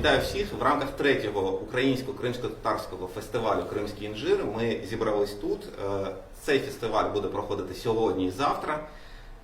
Вітаю всіх в рамках третього українсько-кримсько-татарського фестивалю Кримський інжир. Ми зібрались тут. Цей фестиваль буде проходити сьогодні і завтра.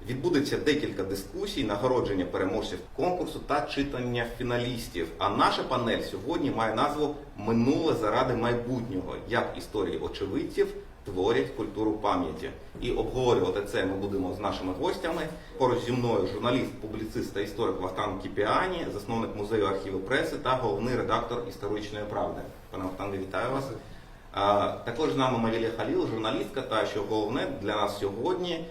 Відбудеться декілька дискусій, нагородження переможців конкурсу та читання фіналістів. А наша панель сьогодні має назву Минуле заради майбутнього. Як історії очевидців творять культуру пам'яті. І обговорювати це ми будемо з нашими гостями. Поруч зі мною журналіст, публіцист та історик Вахтанг Кіпіані, засновник музею архіву преси та головний редактор історичної правди. Пане Вахтанге, вітаю вас. Також з нами Мавілія Халіл, журналістка та, що головне для нас сьогодні,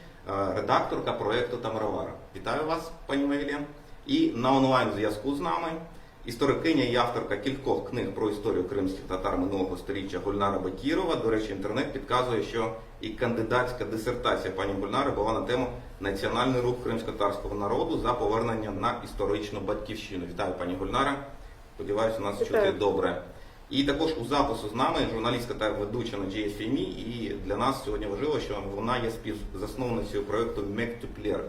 редакторка проєкту Тамаравара. Вітаю вас, пані Мавілія. І на онлайн-зв'язку з нами історикиня і авторка кількох книг про історію кримських татар минулого сторіччя Гульнара Бакірова. До речі, інтернет підказує, що і кандидатська дисертація пані Гульнари була на тему Національний рух кримськотатарського народу за повернення на історичну батьківщину. Вітаю, пані Гульнара. Сподіваюся, нас чути добре. І також у запису з нами журналістка та ведуча Наджія Фемі. І для нас сьогодні важливо, що вона є співзасновницею проєкту Мектюплер,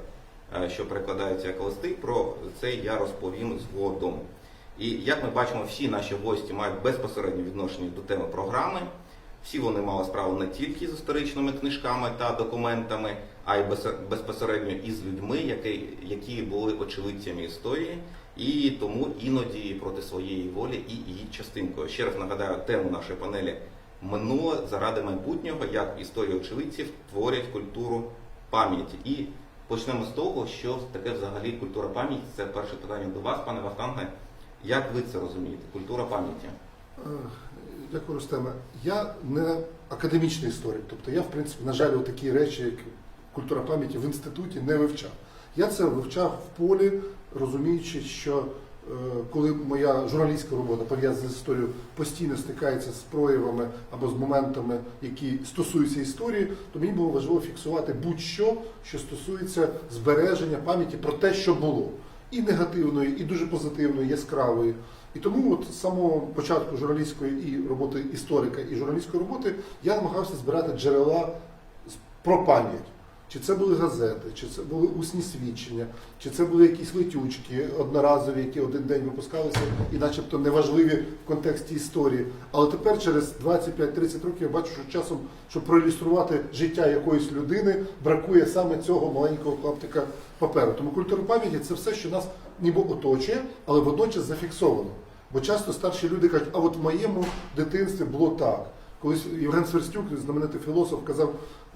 що перекладається як листи. Про це я розповім згодом. І як ми бачимо, всі наші гості мають безпосереднє відношення до теми програми. Всі вони мали справу не тільки з історичними книжками та документами, а й безпосередньо із людьми, які були очевидцями історії, і тому іноді проти своєї волі і її частинкою. Ще раз нагадаю тему нашої панелі «Минуле заради майбутнього. Як історії очевидців творять культуру пам'яті». І почнемо з того, що таке взагалі культура пам'яті. Це перше питання до вас, пане Вахтанге. Як ви це розумієте? Культура пам'яті? Дякую, Рустеме. Я не академічний історик, тобто я, в принципі, на жаль, такі речі, як культура пам'яті, в інституті не вивчав. Я це вивчав в полі, розуміючи, що коли моя журналістська робота пов'язана з історією, постійно стикається з проявами або з моментами, які стосуються історії, то мені було важливо фіксувати будь-що, що стосується збереження пам'яті про те, що було. І негативної, і дуже позитивної, яскравої. І тому от з самого початку журналістської і роботи історика, і журналістської роботи я намагався збирати джерела про пам'ять. Чи це були газети, чи це були усні свідчення, чи це були якісь летючки одноразові, які один день випускалися і начебто неважливі в контексті історії. Але тепер через 25-30 років я бачу, що часом, щоб проілюструвати життя якоїсь людини, бракує саме цього маленького клаптика паперу. Тому культура пам'яті – це все, що нас ніби оточує, але водночас зафіксовано. Бо часто старші люди кажуть, а от в моєму дитинстві було так. Колись Євген Сверстюк, знаменитий філософ, казав,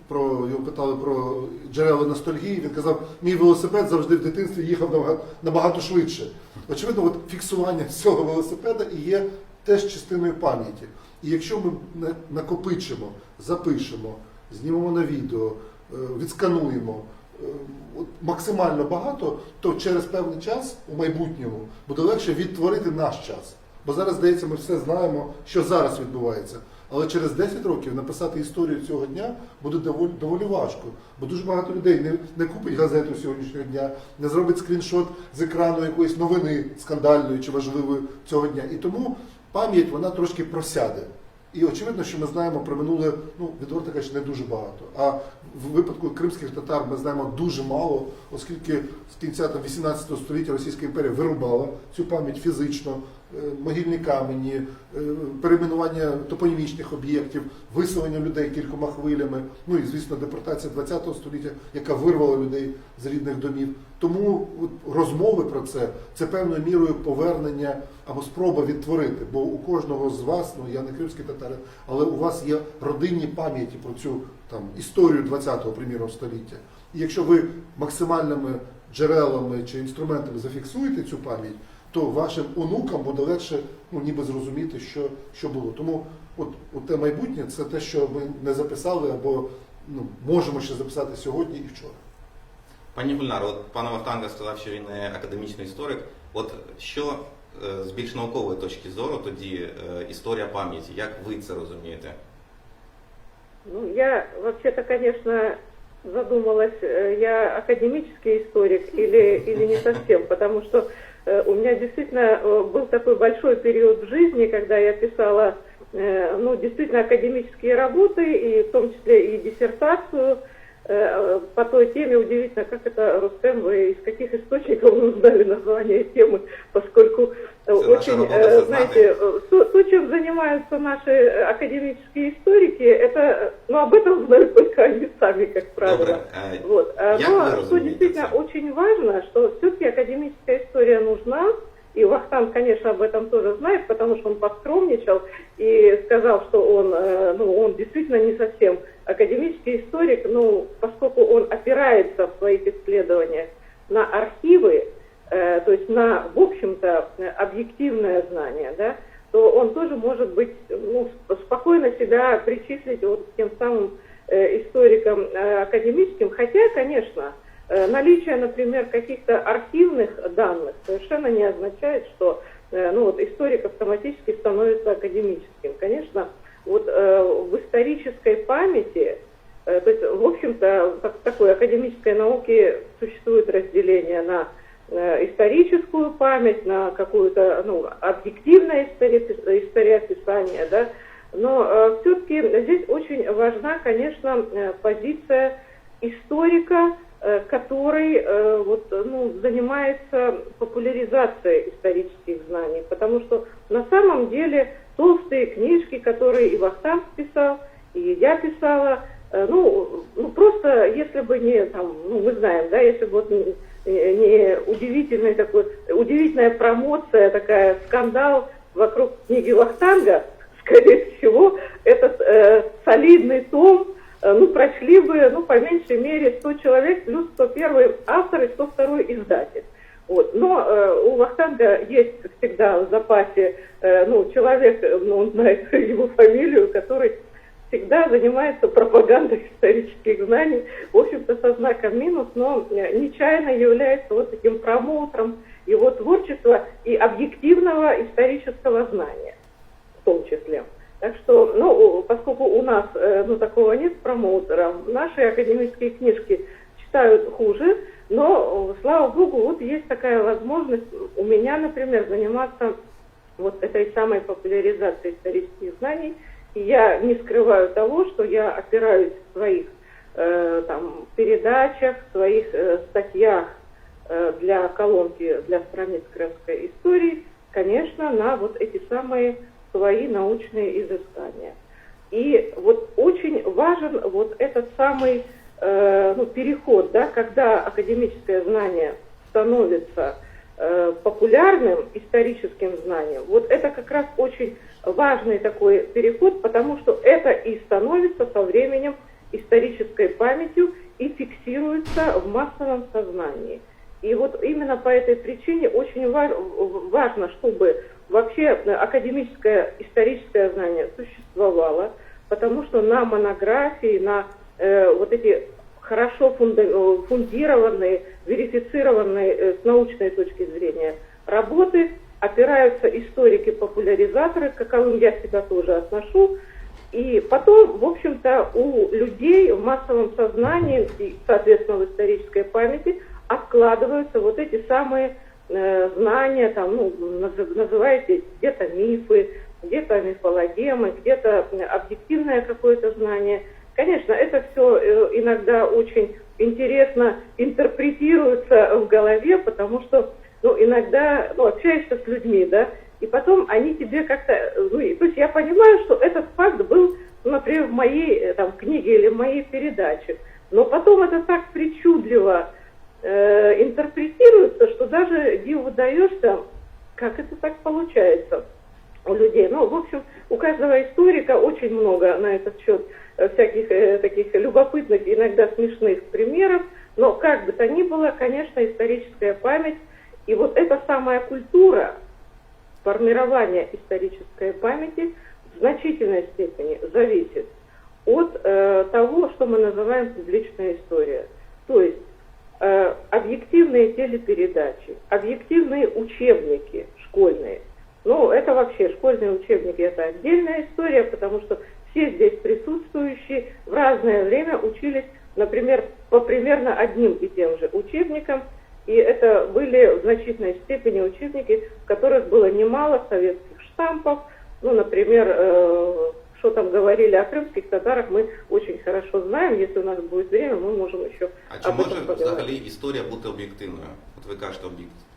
про, його питали про джерела ностальгії, він казав, мій велосипед завжди в дитинстві їхав набагато швидше. Очевидно, от фіксування цього велосипеда і є теж частиною пам'яті. І якщо ми накопичимо, запишемо, знімемо на відео, відскануємо, от максимально багато, то через певний час у майбутньому буде легше відтворити наш час. Бо зараз, здається, ми все знаємо, що зараз відбувається. Але через 10 років написати історію цього дня буде доволі важко. Бо дуже багато людей не купить газету сьогоднішнього дня, не зробить скріншот з екрану якоїсь новини скандальної чи важливої цього дня. І тому пам'ять, вона трошки просяде. І очевидно, що ми знаємо про минуле, відверто кажучи, не дуже багато. А в випадку кримських татар ми знаємо дуже мало, оскільки з кінця 18 століття Російська імперія вирубала цю пам'ять фізично, могильні камені, перейменування топонімічних об'єктів, виселення людей кількома хвилями, і, звісно, депортація 20 століття, яка вирвала людей з рідних домів. Тому от розмови про це, це певною мірою повернення або спроба відтворити, бо у кожного з вас, я не кримський татарин, але у вас є родинні пам'яті про цю історію 20-го, приміром, століття. І якщо ви максимальними джерелами чи інструментами зафіксуєте цю пам'ять, то вашим онукам буде легше, ніби зрозуміти, що було. Тому от те майбутнє – це те, що ми не записали або можемо ще записати сьогодні і вчора. Пані Гульнаро, от пан Вахтанг сказав, що він не академічний історик. От що з більш наукової точки зору тоді історія пам'яті? Як ви це розумієте? Я вообще-то, конечно, задумалась, я академический историк или не совсем, потому что у меня действительно был такой большой период в жизни, когда я писала действительно академические работы, и в том числе и диссертацию по той теме. Удивительно, как это, Рустем, вы из каких источников вы узнали название темы, поскольку Це наша Очень, робота це знати. знаете, то, чем занимаются наши академические историки, это, ну, об этом знают только они сами, как правило. Добре. Вот. Як ви Но что розумієте действительно це? очень важно, что все-таки академическая история нужна, и Вахтанг, конечно, об этом тоже знает, потому что он поскромничал и сказал, что он, ну, он действительно не совсем академический историк, ну, поскольку он опирается в своих исследованиях на архивы, то есть на, в общем-то, объективное знание, да, то он тоже может быть, ну, спокойно себя причислить вот к тем самым историкам академическим, хотя, конечно, наличие, например, каких-то архивных данных совершенно не означает, что ну, вот, историк автоматически становится академическим. Конечно, вот, в исторической памяти, то есть, в общем-то, в такой академической науке существует разделение на историческую память, на какую-то, ну, объективное историописание, да, но все-таки здесь очень важна, конечно, позиция историка, который вот, ну, занимается популяризацией исторических знаний, потому что на самом деле толстые книжки, которые и Вахтанг писал, и я писала, ну, просто если бы не, там, ну, мы знаем, да, если бы вот не, не удивительный такой, удивительная промоция, такая скандал вокруг книги Вахтанга, скорее всего, этот солидный том, ну, прочли бы, ну, по меньшей мере, 100 человек, плюс 101 автор и 102 издатель. Вот. Но у Вахтанга есть всегда в запасе, ну, человек, ну, он знает его фамилию, который всегда занимается пропагандой исторических знаний, в общем-то, со знаком минус, но нечаянно является вот таким промоутером его творчества и объективного исторического знания в том числе. Так что, ну, поскольку у нас, ну, такого нет промоутера, наши академические книжки читают хуже, но, слава богу, вот есть такая возможность у меня, например, заниматься вот этой самой популяризацией исторических знаний. И я не скрываю того, что я опираюсь в своих там, передачах, в своих статьях для колонки, для страниц крымской истории, конечно, на вот эти самые свои научные изыскания. И вот очень важен вот этот самый ну, переход, да, когда академическое знание становится популярным историческим знанием. Вот это как раз очень важный такой переход, потому что это и становится со временем исторической памятью и фиксируется в массовом сознании. И вот именно по этой причине очень важно, чтобы вообще академическое историческое знание существовало, потому что на монографии, на вот эти хорошо фундированные, верифицированные с научной точки зрения работы опираются историки-популяризаторы, к каковым я себя тоже отношу. И потом, в общем-то, у людей в массовом сознании и, соответственно, в исторической памяти откладываются вот эти самые знания, там, ну, называете где-то мифы, где-то мифологемы, где-то объективное какое-то знание. Конечно, это все иногда очень интересно интерпретируется в голове, потому что, ну, иногда, ну, общаешься с людьми, да, и потом они тебе как-то, ну, и, то есть я понимаю, что этот факт был, ну, например, в моей там, книге или в моей передаче, но потом это так причудливо интерпретируется, что даже диву даешься, как это так получается у людей. Ну, в общем, у каждого историка очень много на этот счет всяких таких любопытных, иногда смешных примеров, но как бы то ни было, конечно, историческая память и вот эта самая культура формирования исторической памяти в значительной степени зависит от того, что мы называем публичная история. То есть объективные телепередачи, объективные учебники школьные. Ну, это вообще школьные учебники, это отдельная история, потому что все здесь присутствующие в разное время учились, например, по примерно одним и тем же учебникам, и это были в значительной степени учебники, в которых было немало советских штампов. Ну, например, что там говорили о крымских татарах, мы очень хорошо знаем. Если у нас будет время, мы можем еще А чи об этом може поговорить. взагалі історія бути об'єктивною? От ви кажете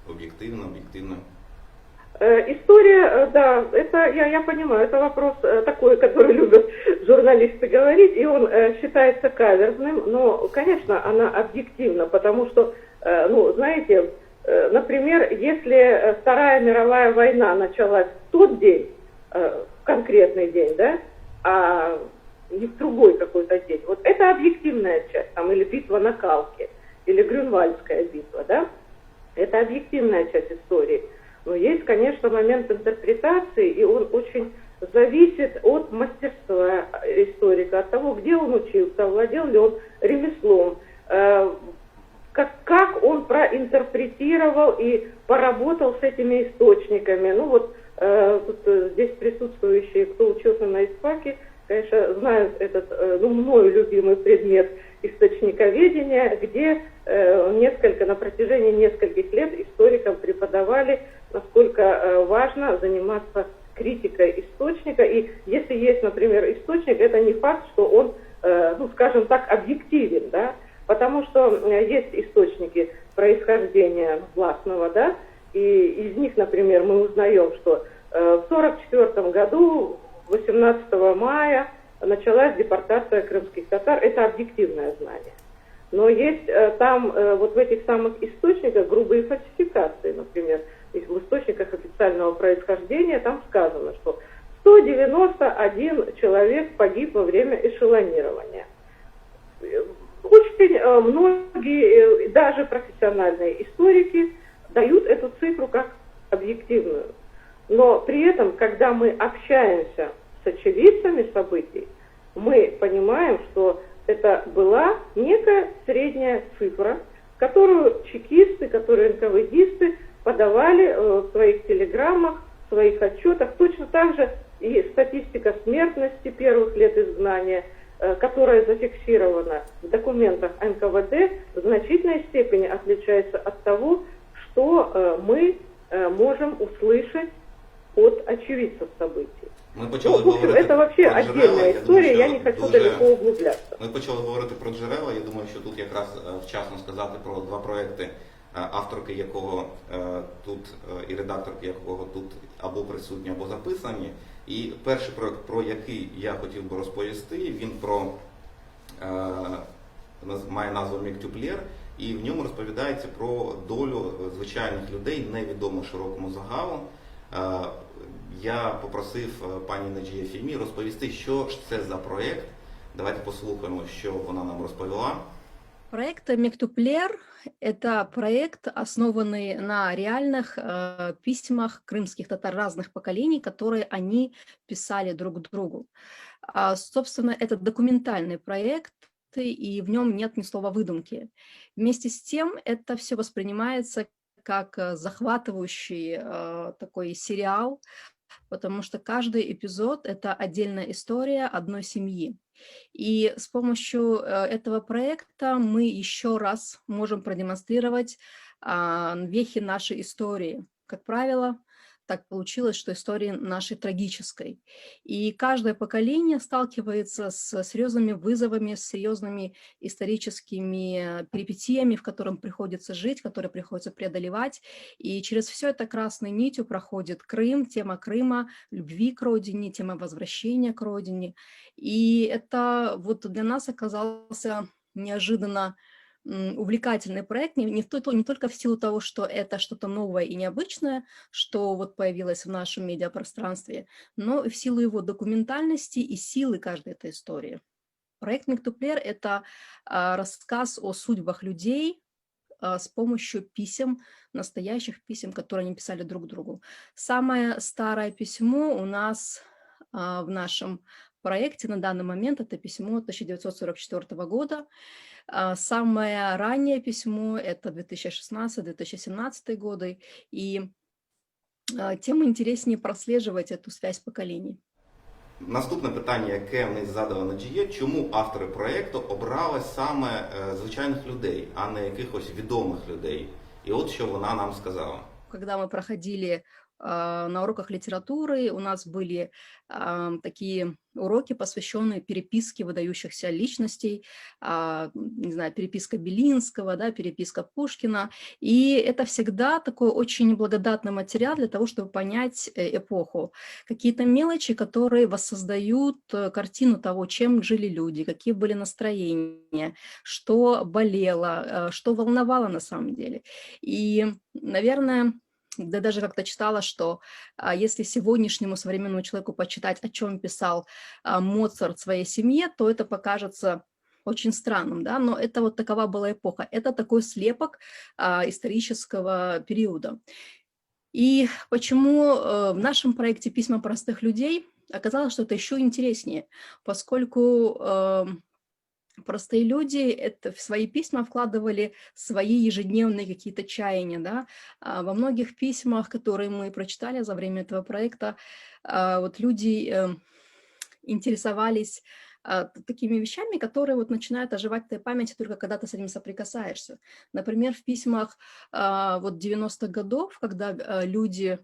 об'єктивно, об'єктивно. Э, история, э, да, это я, я понимаю, это вопрос э, такой, который любят журналисты говорить, и он считается каверзным, но, конечно, она объективна, потому что, ну, знаете, например, если Вторая мировая война началась в тот день, в конкретный день, да, а не в другой какой-то день, вот это объективная часть, там, или битва на Калке, или Грюнвальдская битва, да, это объективная часть истории. Но есть, конечно, момент интерпретации, и он очень зависит от мастерства историка, от того, где он учился, владел ли он ремеслом, э, как, как он проинтерпретировал и поработал с этими источниками. Ну вот э, тут э, здесь присутствующие, кто учился на истфаке, конечно, знают этот, ну, мною любимый предмет источниковедения, где несколько, на протяжении нескольких лет историкам преподавали, насколько важно заниматься критикой источника. И если есть, например, источник, это не факт, что он, ну, скажем так, объективен, да, потому что есть источники происхождения властного, да, и из них, например, мы узнаем, что в 1944 году, 18 мая, началась депортация крымских татар. Это объективное знание. Но есть там вот в этих самых источниках грубые фальсификации, например, в источниках официального происхождения там сказано, что 191 человек погиб во время эшелонирования. Очень многие, даже профессиональные историки, дают эту цифру как объективную. Но при этом, когда мы общаемся с очевидцами событий, мы понимаем, что это была некая средняя цифра, которую чекисты, которую НКВДисты подавали в своих телеграммах, в своих отчетах. Точно так же и статистика смертности первых лет изгнания, которая зафиксирована в документах НКВД, в значительной степени отличается от того, что мы можем услышать от очевидцев событий. Ми почали Ну, в общем, говорити это вообще про джерела. отдельная Я история, думаю, я що не хочу дуже- далеко углубляться. Ми почали говорити про джерела. Я думаю, що тут якраз вчасно сказати про два проекти, авторки якого тут і редакторки якого тут або присутні, або записані. І перший проект, про який я хотів би розповісти, він про має назву Мектюплер, і в ньому розповідається про долю звичайних людей, невідому широкому загалу. Я попросив пані Наджіє Фемі розповісти, що ж це за проект. Давайте послухаємо, що вона нам розповіла. Проект «Мектуплер» — это проект, основанный на реальных письмах крымских татар разных поколений, которые они писали друг другу. Собственно, это документальный проект, и в нем нет ни слова выдумки. Вместе с тем это все воспринимается как захватывающий такой сериал, потому что каждый эпизод — это отдельная история одной семьи. И с помощью этого проекта мы еще раз можем продемонстрировать вехи нашей истории. Как правило, так получилось, что истории нашей трагической. И каждое поколение сталкивается с серьезными вызовами, с серьезными историческими перипетиями, в котором приходится жить, которые приходится преодолевать. И через все это красной нитью проходит Крым, тема Крыма, любви к родине, тема возвращения к родине. И это вот для нас оказался неожиданно увлекательный проект, не только в силу того, что это что-то новое и необычное, что вот появилось в нашем медиапространстве, но и в силу его документальности и силы каждой этой истории. Проект «Мектуплер» — это рассказ о судьбах людей с помощью писем, настоящих писем, которые они писали друг другу. Самое старое письмо у нас в нашем проекте на данный момент — это письмо 1944 года. Самое раннее письмо — это 2016-2017 годы, и тем интереснее прослеживать эту связь поколений. Наступне питання, яке ми задали Наджіє, чому автори проєкту обрали саме звичайних людей, а не якихось відомих людей? І от що вона нам сказала. Когда мы проходили на уроках литературы у нас были такие уроки, посвященные переписке выдающихся личностей, не знаю, переписка Белинского, да, переписка Пушкина. И это всегда такой очень благодатный материал для того, чтобы понять э, эпоху. Какие-то мелочи, которые воссоздают э, картину того, чем жили люди, какие были настроения, что болело, э, что волновало на самом деле. И, наверное, да даже как-то читала, что а, если сегодняшнему современному человеку почитать, о чем писал а, Моцарт своей семье, то это покажется очень странным, да, но это вот такова была эпоха. Это такой слепок а, исторического периода. И почему э, в нашем проекте «Письма простых людей» оказалось, что это еще интереснее, поскольку э, простые люди это в свои письма вкладывали свои ежедневные какие-то чаяния. Да? А во многих письмах, которые мы прочитали за время этого проекта, а, вот люди э, интересовались а, такими вещами, которые вот начинают оживать в твоей памяти только когда ты с этим соприкасаешься. Например, в письмах вот 90-х годов, когда люди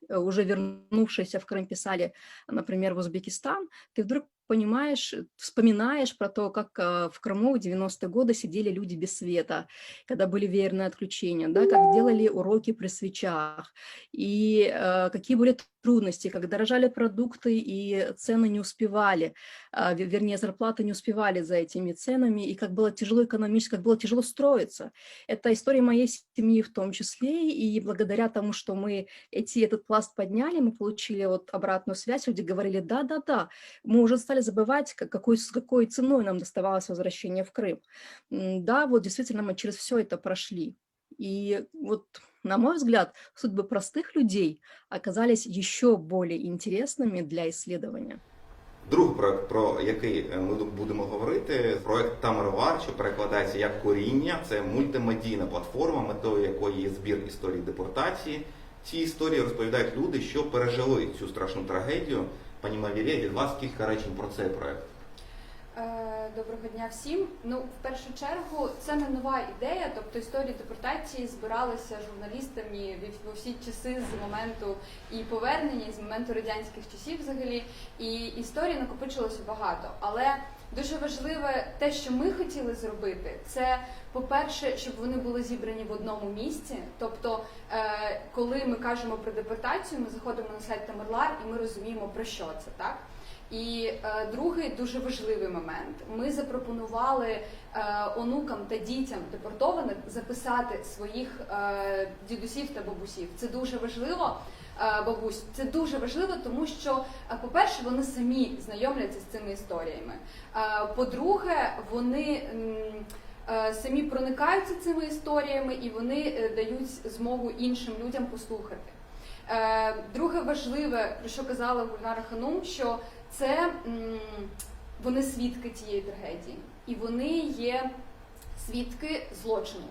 э, уже вернувшиеся в Крым писали, например, в Узбекистан, ты вдруг понимаешь, вспоминаешь про то, как э, в Крыму в 90-е годы сидели люди без света, когда были веерные отключения, да, как делали уроки при свечах, и э, какие были трудности, как дорожали продукты и цены не успевали, э, вернее, зарплаты не успевали за этими ценами, и как было тяжело экономически, как было тяжело строиться. Это история моей семьи в том числе, и благодаря тому, что мы эти, этот пласт подняли, мы получили вот обратную связь, люди говорили, да-да-да, мы уже стали забывать, какой, с какой ценой нам доставалось возвращение в Крым. Да, вот действительно мы через все это прошли. И вот, на мой взгляд, судьбы простых людей оказались еще более интересными для исследования. Другий проект, про який ми будемо говорити, проект Тамерлар, що перекладається як коріння. Це мультимедійна платформа, метою якої є збір історій депортації. Ці історії розповідають люди, що пережили цю страшну трагедію. Пані Мавірє, від вас кілька речень про цей проект. Е, Доброго дня всім. Ну, в першу чергу, це не нова ідея, тобто історії депортації збиралися журналістами в всі часи з моменту і повернення, і з моменту радянських часів взагалі. І історій накопичилося багато. Але дуже важливе те, що ми хотіли зробити, це, по-перше, щоб вони були зібрані в одному місці. Тобто, е, коли ми кажемо про депортацію, ми заходимо на сайт Тамерлар і ми розуміємо, про що це, так? І е, другий дуже важливий момент. Ми запропонували е, онукам та дітям депортованих записати своїх е, дідусів та бабусів. Це дуже важливо. Е, бабусь, це дуже важливо, тому що, е, по-перше, вони самі знайомляться з цими історіями. Е, по-друге, вони. М, Самі проникаються цими історіями і вони дають змогу іншим людям послухати. Друге важливе, про що казала Гульнара Ханум, що це вони свідки цієї трагедії, і вони є свідки злочину.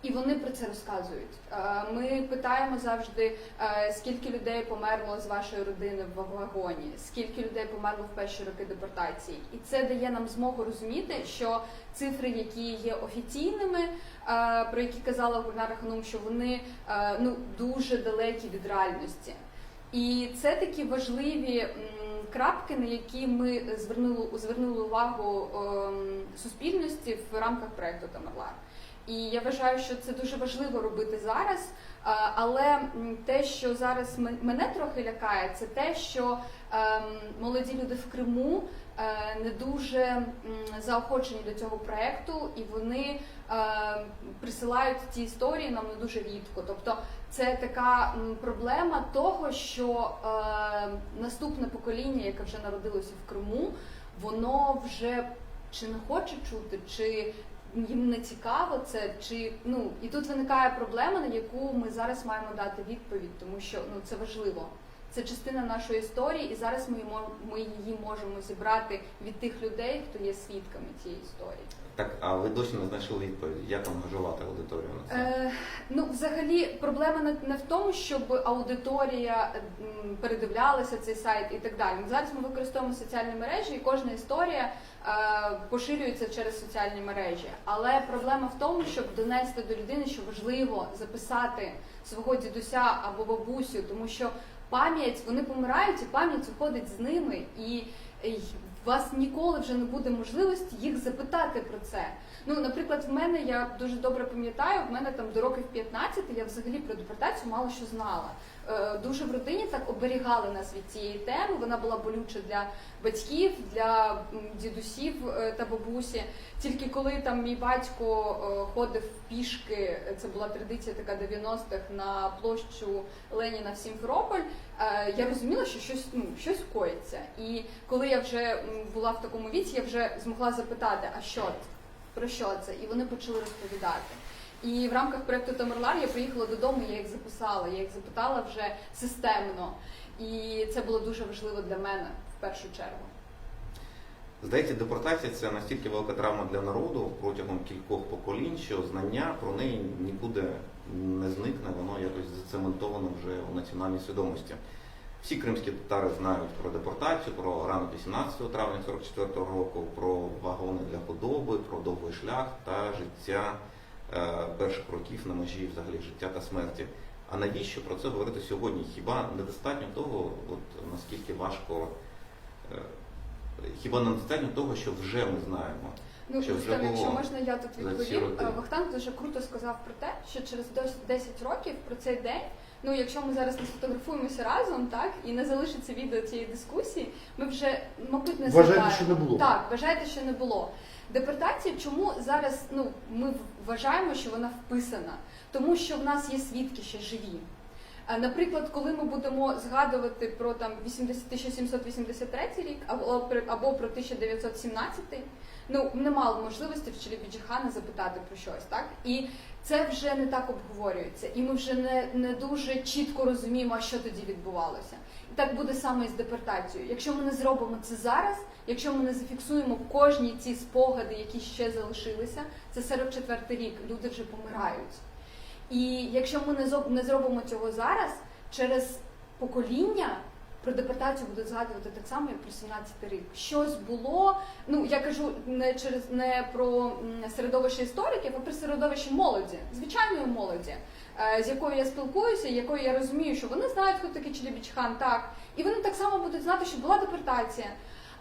І вони про це розказують. Е, Ми питаємо завжди, е, скільки людей померло з вашої родини в вагоні, скільки людей померло в перші роки депортації. І це дає нам змогу розуміти, що цифри, які є офіційними, е, про які казала Гульнара Ханум, що вони ну, дуже далекі від реальності. І це такі важливі крапки, на які ми звернули, звернули увагу ем, суспільності в рамках проекту Тамерлар. І я вважаю, що це дуже важливо робити зараз. Е, Але те, що зараз мене трохи лякає, це те, що ем, молоді люди в Криму е, не дуже заохочені до цього проекту, і вони е, присилають ці історії нам не дуже рідко. Тобто це така проблема того, що наступне покоління, яке вже народилося в Криму, воно вже чи не хоче чути, чи їм не цікаво це, чи ну і тут виникає проблема, на яку ми зараз маємо дати відповідь, тому що ну це важливо. Це частина нашої історії, і зараз ми, ми її можемо зібрати від тих людей, хто є свідками цієї історії. Так, а ви досі не знайшли відповідь, як ангажувати аудиторію на це? Е, ну, взагалі, проблема не, не в тому, щоб аудиторія передивлялася цей сайт і так далі. Зараз ми використовуємо соціальні мережі, і кожна історія е, поширюється через соціальні мережі. Але проблема в тому, щоб донести до людини, що важливо записати свого дідуся або бабусю, тому що пам'ять, вони помирають, і пам'ять уходить з ними, і, і у вас ніколи вже не буде можливості їх запитати про це. Ну, наприклад, в мене я дуже добре пам'ятаю, в мене там до років 15 я взагалі про депортацію мало що знала. Е, Дуже в родині так оберігали нас від цієї теми. Вона була болюча для батьків, для дідусів е, та бабусі. Тільки коли там мій батько е, ходив пішки, це була традиція така 90-х, на площу Леніна в Сімферополь, я розуміла, що щось, ну, щось коїться. І коли я вже була в такому віці, я вже змогла запитати, а що про що це? І вони почали розповідати. І в рамках проекту Тамерлар я приїхала додому, я їх записала, я їх запитала вже системно. І це було дуже важливо для мене в першу чергу. Здається, депортація це настільки велика травма для народу протягом кількох поколінь, що знання про неї нікуди не зникне, воно якось зацементовано вже у національній свідомості. Всі кримські татари знають про депортацію, про ранок 18 травня 44 року, про вагони для худоби, про довгий шлях та життя е, перших років на межі взагалі життя та смерті. А навіщо про це говорити сьогодні? Хіба недостатньо того, от наскільки важко, е, хіба недостатньо того, що вже ми знаємо? Ну, Що вже Рустем, якщо було можна, я тут відповім. Е, Вахтанг дуже круто сказав про те, що через 10 років про цей день, ну якщо ми зараз не сфотографуємося разом, так, і не залишиться відео цієї дискусії, ми вже, мабуть, не Вважайте, згадаємо. що не було. Так, вважайте, що не було. Депортація, чому зараз ну, ми вважаємо, що вона вписана? Тому що в нас є свідки ще живі. Е, Наприклад, коли ми будемо згадувати про там 80 1783 рік або, або про 1917, ну не мали можливості в Челебіджихана запитати про щось, так? І це вже не так обговорюється, і ми вже не, не дуже чітко розуміємо, що тоді відбувалося. І так буде саме і з депортацією. Якщо ми не зробимо це зараз, якщо ми не зафіксуємо кожні ці спогади, які ще залишилися, це 44 рік, люди вже помирають. І якщо ми не зробимо цього зараз, через покоління про депортацію будуть згадувати так само, як про 17 рік. Щось було, ну я кажу не через не про середовище істориків, а про середовище молоді, звичайної молоді, е, з якою я спілкуюся, якою я розумію, що вони знають, хто такий Челебіджхан, так, і вони так само будуть знати, що була депортація,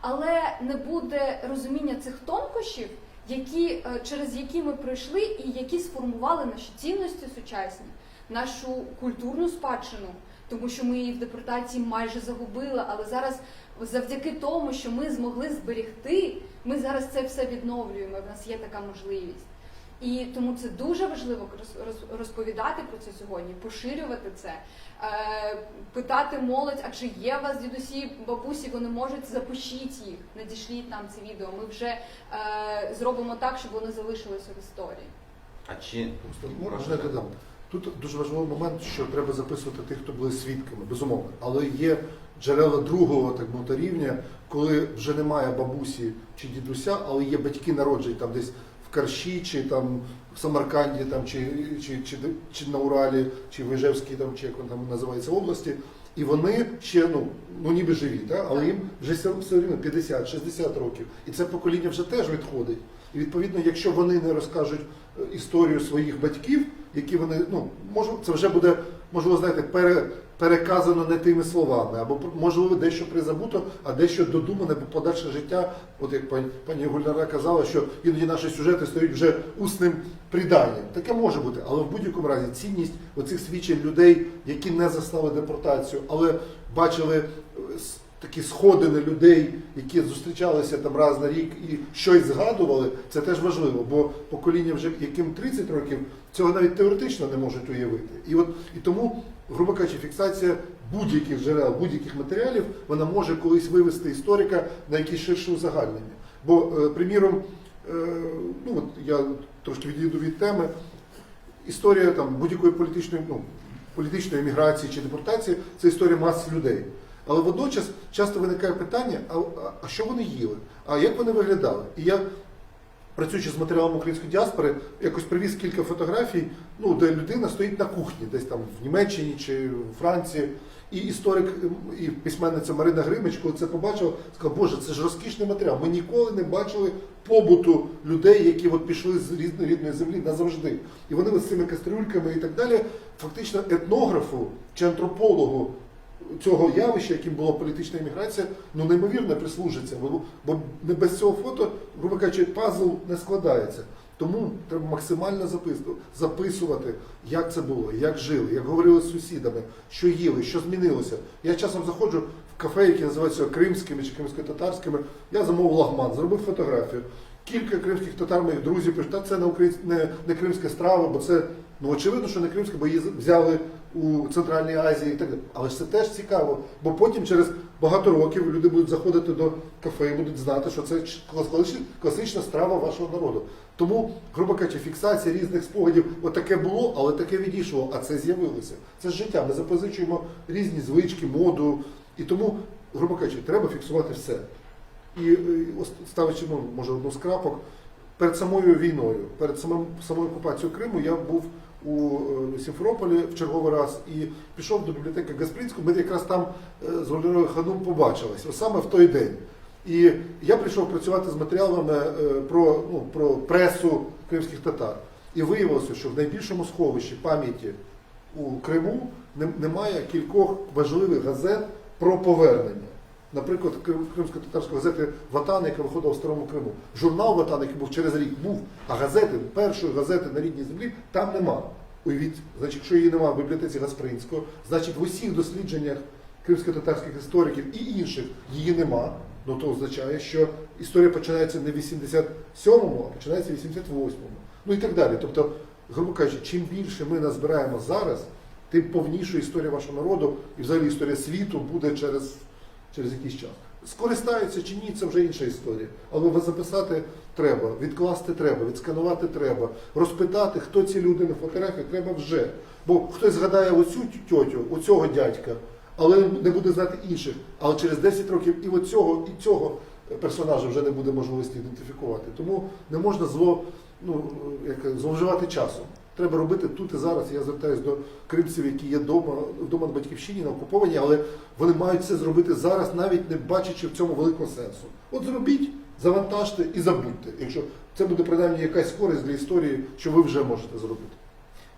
але не буде розуміння цих тонкощів, які, е, через які ми пройшли і які сформували наші цінності сучасні, нашу культурну спадщину, тому що ми її в депортації майже загубили, але зараз завдяки тому, що ми змогли зберегти, ми зараз це все відновлюємо, в нас є така можливість. І тому це дуже важливо розповідати про це сьогодні, поширювати це, е, питати молодь, а чи є у вас дідусі, бабусі, вони можуть, запишіть їх, надішліть нам це відео. Ми вже е, зробимо так, щоб воно залишилося в історії. А чи Можна я додам? Тут дуже важливий момент, що треба записувати тих, хто були свідками, безумовно. Але є джерела другого, так мовити, рівня, коли вже немає бабусі чи дідуся, але є батьки народжені там десь в Карші, чи там в Самарканді, там, чи, чи, чи, чи на Уралі, чи в Іжевській, там, чи як вона там називається області. І вони ще ну, ну ніби живі, та? але їм вже все все рівно 50-60 років. І це покоління вже теж відходить. І відповідно, якщо вони не розкажуть е, історію своїх батьків, які вони, ну, може, це вже буде, можливо, знаєте, пере, переказано не тими словами, або можливо дещо призабуто, а дещо додумане, бо подальше життя, от як пані, пані Гульнара казала, що іноді наші сюжети стають вже усним приданням. Таке може бути, але в будь-якому разі цінність оцих свідчень людей, які не застали депортацію, але бачили е, такі сходини людей, які зустрічалися там раз на рік і щось згадували, це теж важливо, бо покоління вже яким 30 років, цього навіть теоретично не можуть уявити. І от і тому, грубо кажучи, фіксація будь-яких джерел, будь-яких матеріалів, вона може колись вивести історика на якесь ширше узагальнення. Бо, е, приміром, е, ну от я трошки відійду від теми, історія там будь-якої політичної, ну, політичної еміграції чи депортації це історія мас людей. Але водночас часто виникає питання: а, а що вони їли? А як вони виглядали? І я працюючи з матеріалом української діаспори, якось привіз кілька фотографій, ну, де людина стоїть на кухні, десь там в Німеччині чи в Франції. І історик, і письменниця Марина Гримич, коли це побачила, сказала, Боже, це ж розкішний матеріал. Ми ніколи не бачили побуту людей, які от пішли з рідної, рідної землі назавжди. І вони от з цими кастрюльками і так далі, фактично етнографу чи антропологу цього явища, яким була політична еміграція, ну неймовірно прислужиться, бо, бо не без цього фото, грубо кажучи, пазл не складається. Тому треба максимально записувати, як це було, як жили, як говорили з сусідами, що їли, що змінилося. Я часом заходжу в кафе, які називаються кримськими чи кримсько-татарськими. Я замовив лагман, зробив фотографію. Кілька кримських татар, моїх друзів, пишуть, та це не, українсь... не, не кримська страва, бо це ну очевидно, що не кримська, бо її взяли у Центральній Азії і так далі. Але ж це теж цікаво, бо потім через багато років люди будуть заходити до кафе і будуть знати, що це класична страва вашого народу. Тому, грубо кажучи, фіксація різних спогадів, отаке було, але таке відійшло, а це з'явилося. Це ж життя. Ми запозичуємо різні звички, моду. І тому, грубо кажучи, треба фіксувати все. І ставячи, ну, може, одну з крапок, перед самою війною, перед самим, самою окупацією Криму я був у Сімферополі в черговий раз і пішов до бібліотеки Гаспринського. Ми якраз там з Гульнарою Ханум побачились, ось саме в той день. І я прийшов працювати з матеріалами про, ну, про пресу кримських татар. І виявилося, що в найбільшому сховищі пам'яті у Криму немає кількох важливих газет про повернення. Наприклад, кримсько-татарської газети «Ватан», яка виходила в Старому Криму. Журнал «Ватан», який був через рік, був, а газети, першої газети на рідній землі там нема. Уявіть, значить, якщо її нема в бібліотеці Гаспринського, значить в усіх дослідженнях кримсько-татарських істориків і інших її нема. Ну то означає, що історія починається не в 87-му, а починається в 88-му. Ну і так далі. Тобто, грубо кажучи, чим більше ми назбираємо зараз, тим повніша історія вашого народу і взагалі історія світу буде через, через якийсь час. Скористаються чи ні, це вже інша історія. Але записати треба, відкласти треба, відсканувати треба, розпитати, хто ці люди на фотографії, треба вже. Бо хтось згадає оцю тьотю, оцього дядька, але не буде знати інших. Але через 10 років і оцього, і цього персонажа вже не буде можливості ідентифікувати. Тому не можна зло, ну, як, зловживати часом. Треба робити тут і зараз. Я звертаюся до кримців, які є вдома, вдома на батьківщині, на окупованій, але вони мають це зробити зараз, навіть не бачачи в цьому великого сенсу. От зробіть, завантажте і забудьте. Якщо це буде принаймні якась користь для історії, що ви вже можете зробити.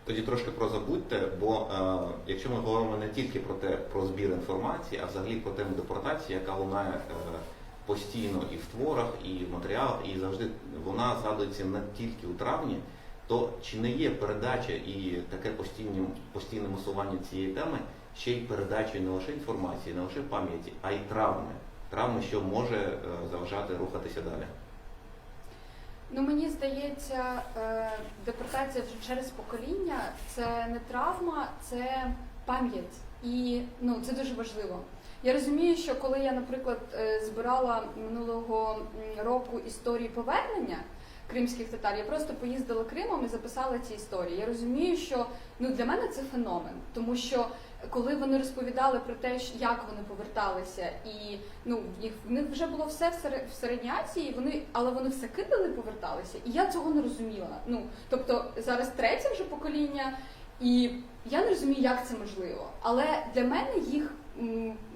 Тоді трошки про забудьте, бо е, якщо ми говоримо не тільки про те, про збір інформації, а взагалі про тему депортації, яка лунає е, постійно і в творах, і в матеріалах, і завжди вона згадується не тільки у травні, то чи не є передача і таке постійне, постійне мусування цієї теми ще й передачею не лише інформації, не лише пам'яті, а й травми. Травми, що може е, заважати рухатися далі. Ну, мені здається, е, депортація вже через покоління це не травма, це пам'ять. І ну, це дуже важливо. Я розумію, що коли я, наприклад, е, збирала минулого року історії повернення кримських татар, я просто поїздила Кримом і записала ці історії. Я розумію, що ну, для мене це феномен, тому що коли вони розповідали про те, як вони поверталися, і ну, в них, в них вже було все в Середній Азії, вони, але вони все кидали і поверталися, і я цього не розуміла. Ну, тобто зараз третє вже покоління, і я не розумію, як це можливо. Але для мене їх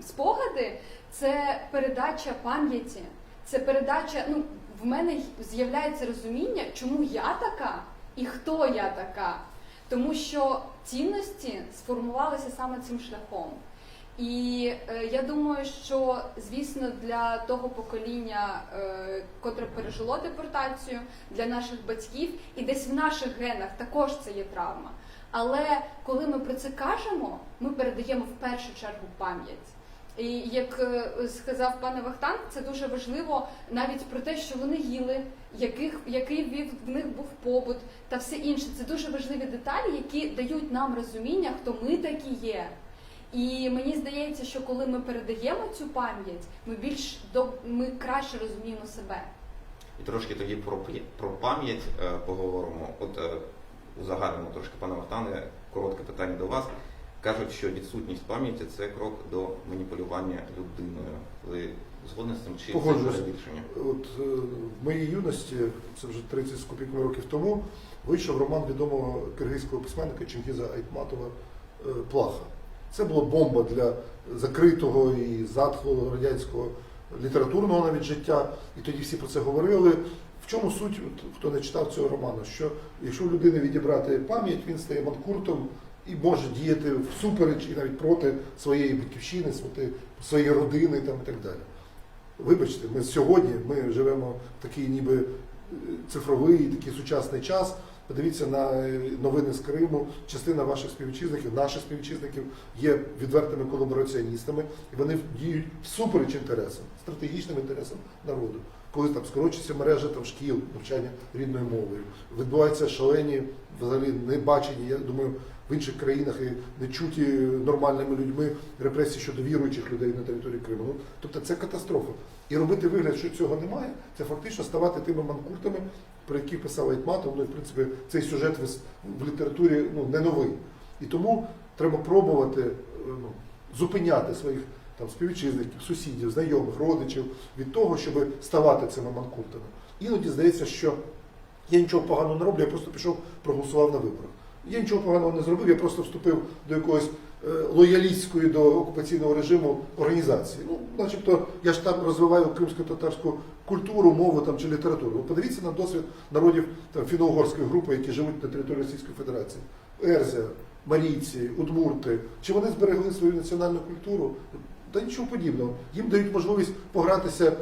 спогади це передача пам'яті, це передача, ну, в мене з'являється розуміння, чому я така і хто я така. Тому що цінності сформувалися саме цим шляхом. І е, я думаю, що, звісно, для того покоління, е, котре пережило депортацію, для наших батьків, і десь в наших генах також це є травма. Але коли ми про це кажемо, ми передаємо в першу чергу пам'ять. І як е, сказав пане Вахтанг, це дуже важливо навіть про те, що вони їли, яких, який в них був побут та все інше. Це дуже важливі деталі, які дають нам розуміння, хто ми такі є. І мені здається, що коли ми передаємо цю пам'ять, ми більш до ми краще розуміємо себе. І трошки тоді про, про пам'ять е, поговоримо. От е, узагальнимо трошки, пане Вахтане, коротке питання до вас. Кажуть, що відсутність пам'яті це крок до маніпулювання людиною. Ви згодні з цим чи це Погоджуюсь. перебільшення? От е, в моїй юності, це вже 30 з копійками років тому, вийшов роман відомого киргизького письменника Чингіза Айтматова е, Плаха. Це була бомба для закритого і затхлого радянського літературного навіть життя. І тоді всі про це говорили. В чому суть, от, хто не читав цього роману, що якщо у людини відібрати пам'ять, він стає манкуртом і може діяти всупереч і навіть проти своєї батьківщини, своєї родини там, і так далі. Вибачте, ми сьогодні ми живемо в такий ніби е, цифровий, такий сучасний час. Подивіться на е, новини з Криму. Частина ваших співвітчизників, наших співвітчизників є відвертими колабораціоністами, і вони діють всупереч інтересам, стратегічним інтересам народу. Коли там скорочується мережа там, шкіл, навчання рідною мовою, відбуваються шалені, взагалі небачені, я думаю, в інших країнах і не чуті нормальними людьми репресії щодо віруючих людей на території Криму. Ну, тобто це катастрофа. І робити вигляд, що цього немає, це фактично ставати тими манкуртами, про яких писав Айтматов. Ну, і, в принципі, цей сюжет в, в літературі ну, не новий. І тому треба пробувати е, ну, зупиняти своїх там, співвітчизників, сусідів, знайомих, родичів від того, щоб ставати цими манкуртами. Іноді здається, що я нічого поганого не роблю, я просто пішов, проголосував на виборах. Я нічого поганого не зробив, я просто вступив до якогось е, лоялістської до окупаційного режиму організації. Ну, начебто, я ж там розвиваю кримсько-татарську культуру, мову там, чи літературу. Ви подивіться на досвід народів там, фіно-угорської групи, які живуть на території Російської Федерації. Ерзя, марійці, удмурти. Чи вони зберегли свою національну культуру? Та нічого подібного. Їм дають можливість погратися,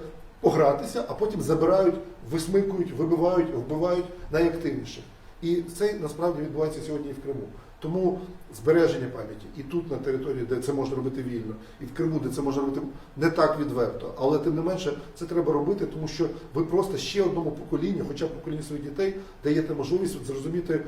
погратися, а потім забирають, висмикують, вибивають, вбивають найактивніших. І це насправді відбувається сьогодні і в Криму. Тому збереження пам'яті і тут на території, де це можна робити вільно, і в Криму, де це можна робити не так відверто, але тим не менше це треба робити, тому що ви просто ще одному поколінню, хоча б поколінню своїх дітей, даєте можливість от зрозуміти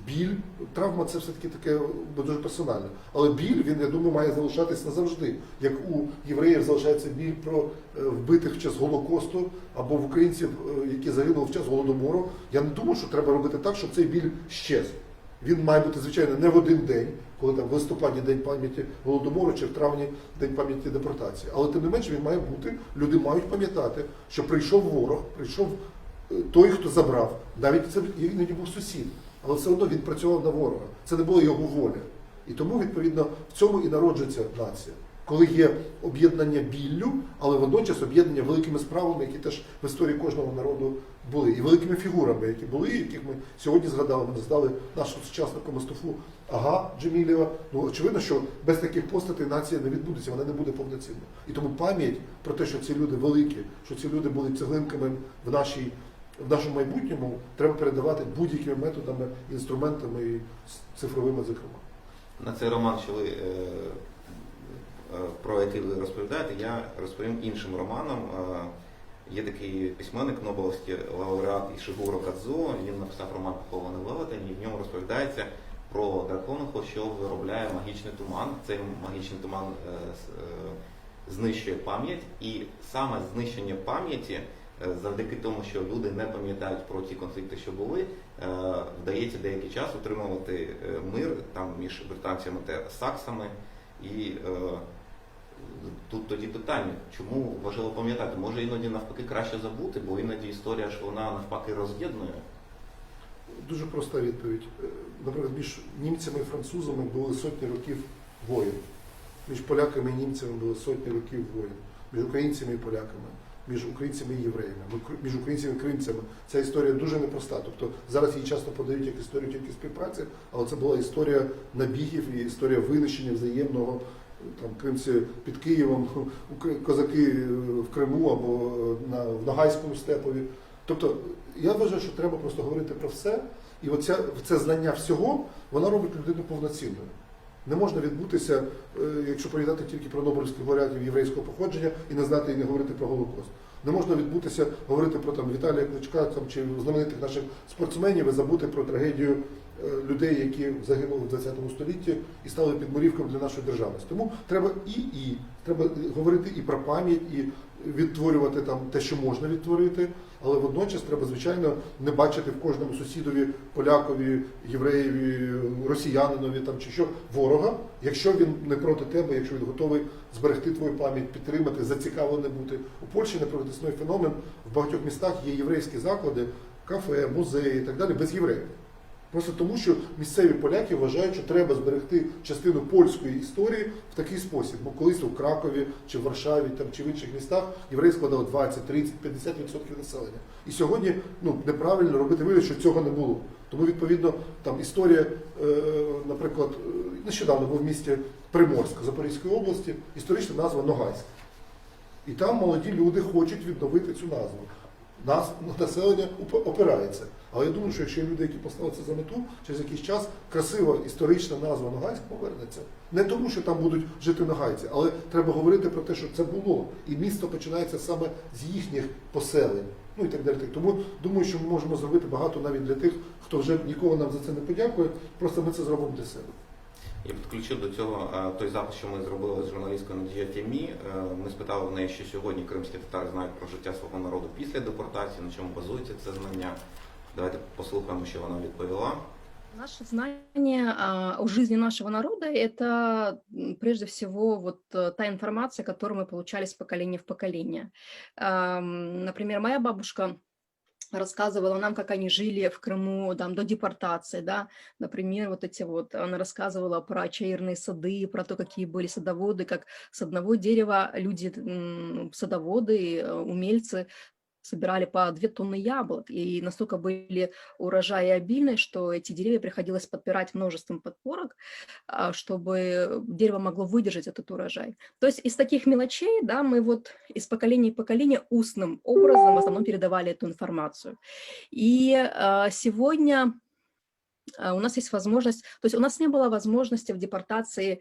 біль. Травма це все-таки таке бо дуже персональне. Але біль, він, я думаю, має залишатись назавжди. Як у євреїв залишається біль про е, вбитих в час Голокосту або в українців, е, які загинули в час Голодомору. Я не думаю, що треба робити так, щоб цей біль щез. Він має бути, звичайно, не в один день, коли там в листопаді день пам'яті Голодомору чи в травні день пам'яті депортації. Але тим не менше він має бути. Люди мають пам'ятати, що прийшов ворог, прийшов е, той, хто забрав. Навіть це іноді був сусід, але все одно він працював на ворога. Це не була його воля. І тому, відповідно, в цьому і народжується нація. Коли є об'єднання біллю, але водночас об'єднання великими справами, які теж в історії кожного народу були, і великими фігурами, які були, яких ми сьогодні згадали. Ми згадали нашого сучасника Мустафу Ага Джемілєва. Ну очевидно, що без таких постатей нація не відбудеться, вона не буде повноцінна. І тому пам'ять про те, що ці люди великі, що ці люди були цеглинками в нашій. В нашому майбутньому треба передавати будь-якими методами, інструментами і цифровими, зокрема. На цей роман, що ви, е, е, про який ви розповідаєте, я розповім іншим романом. Е, Є такий письменник, Нобелівський лауреат Ішигуро Кадзуо. Він написав роман Похований велетень, і в ньому розповідається про дракониху, що виробляє магічний туман. Цей магічний туман е, е, знищує пам'ять, і саме знищення пам'яті, е, завдяки тому, що люди не пам'ятають про ті конфлікти, що були, вдається деякий час утримувати мир там між британцями та саксами. І тут тоді питання, чому важливо пам'ятати? Може іноді навпаки краще забути, бо іноді історія ж вона навпаки роз'єднує. Дуже проста відповідь. Е, Наприклад, між німцями і французами були сотні років воєн. Між поляками і німцями були сотні років воєн. Між українцями і поляками, між українцями і євреями, між українцями і кримцями. Ця історія дуже непроста. Тобто зараз її часто подають як історію тільки співпраці, але це була історія набігів і історія винищення взаємного. Там кримці під Києвом, козаки в Криму або на, в Ногайському степові. Тобто я вважаю, що треба просто говорити про все, і оця, це знання всього, воно робить людину повноцінною. Не можна відбутися, е, якщо пам'ятати тільки про Нобелівських лауреатів єврейського походження і не знати і не говорити про Голокост. Не можна відбутися, говорити про там Віталія Кличка там, чи знаменитих наших спортсменів і забути про трагедію е, людей, які загинули в 20 столітті і стали підмурівком для нашої державності. Тому треба і, і треба говорити і про пам'ять, і е, відтворювати там те, що можна відтворити, але водночас треба, звичайно, не бачити в кожному сусідові, полякові, євреєві, росіянинові там чи що ворога, якщо він не проти тебе, якщо він готовий зберегти твою пам'ять, підтримати, зацікавлений бути. У Польщі, наприклад, існує феномен, в багатьох містах є єврейські заклади, кафе, музеї і так далі, без євреїв. Просто тому, що місцеві поляки вважають, що треба зберегти частину польської історії в такий спосіб. Бо колись у Кракові чи в Варшаві там, чи в інших містах євреї складали 20, 30, 50% населення. І сьогодні ну, неправильно робити вигляд, що цього не було. Тому, відповідно, там історія, е, наприклад, е, нещодавно був в місті Приморськ Запорізької області, історична назва Ногайськ. І там молоді люди хочуть відновити цю назву. Нас населення опирається. Але я думаю, що якщо люди, які поставили це за мету, через якийсь час красива історична назва Ногайськ повернеться. Не тому, що там будуть жити ногайці, але треба говорити про те, що це було. І місто починається саме з їхніх поселень. Ну і так далі. Тому думаю, що ми можемо зробити багато навіть для тих, хто вже нікого нам за це не подякує. Просто ми це зробимо для себе. Я підключив до цього е, той запис, що ми зробили з журналісткою Надією Тямі. Е, Ми спитали в неї, що сьогодні кримські татари знають про життя свого народу після депортації, на чому базується це знання. Давайте послухаємо, що вона відповіла. Наше знание о жизни нашего народа – это прежде всего вот э, та информация, которую мы получали с поколения в поколение. Например, моя бабушка рассказывала нам, как они жили в Крыму там, до депортации, да, например, вот эти вот, она рассказывала про чаирные сады, про то, какие были садоводы, как с одного дерева люди, садоводы, э, умельцы собирали по 2 тонны яблок, и настолько были урожаи обильные, что эти деревья приходилось подпирать множеством подпорок, а, чтобы дерево могло выдержать этот урожай. То есть из таких мелочей, да, мы вот из поколения в поколение устным образом в основном передавали эту информацию. И а, сегодня у нас есть возможность, то есть у нас не было возможности в депортации